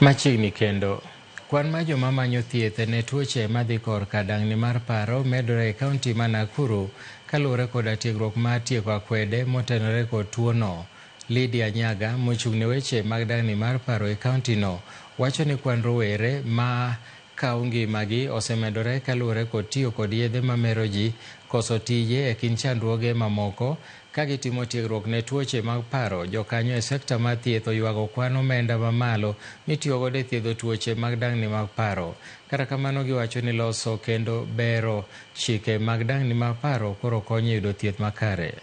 Machiegni kendo, kwan mar joma manyo thieth ne tuoche madhi korka dang'ni mar paro medore e kaunti ma Nakuru kaluwore koda tiegruok mar tieko akwede motenore kod tuono. Lydia Nyaga mochung' ne weche mag dang'ni mar paro e kaunti no wacho ni kwan rowere ma kawo ngimagi osemedore kaluwore kod tiyo kod yedhe mamero ji, koso tije e kind chandruoge mamoko. Ka gitimo tiegruok ne tuoche mag paro, jokanyo e sekta mar thieth oywago kwan omenda mamalo mitiyogodo e thiedho tuoche mag dang'ni mag paro. Kata kamano, giwacho ni loso kendo bero chike mag dang'ni mag paro koro konyo e yudo thieth makare.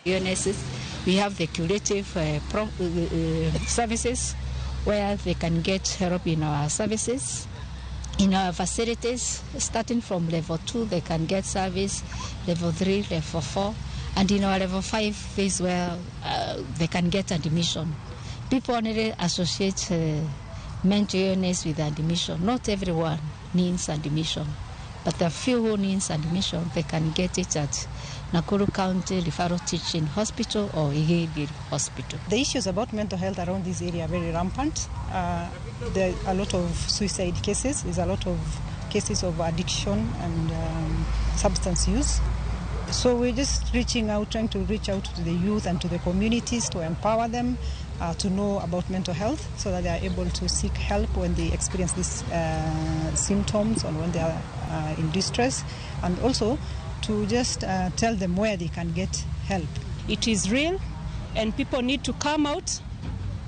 Illnesses. We have the curative services where they can get help in our services. In our facilities, starting from level 2, they can get service, level 3, level 4, and in our level 5 is where they can get admission. People only associate mental illness with admission. Not everyone needs admission, but the few who needs admission, they can get it at Nakuru County Referral Teaching Hospital or Gilgil Hospital. The issues about mental health around this area are very rampant. There are a lot of suicide cases, there's a lot of cases of addiction and substance use. So we're just reaching out, trying to reach out to the youth and to the communities to empower them to know about mental health so that they are able to seek help when they experience these symptoms or when they are in distress, and also to just tell them where they can get help. It is real, and people need to come out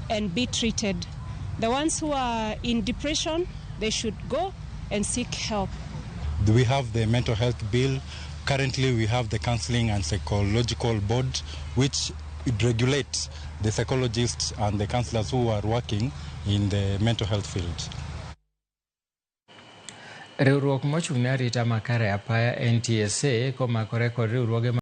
and be treated. The ones who are in depression, they should go and seek help. We have the mental health bill. Currently, we have the Counseling and Psychological Board, which it regulates the psychologists and the counselors who are working in the mental health field. Riwruok mochung' ne arita makare apaya, NTSA, komakore kod riwruoge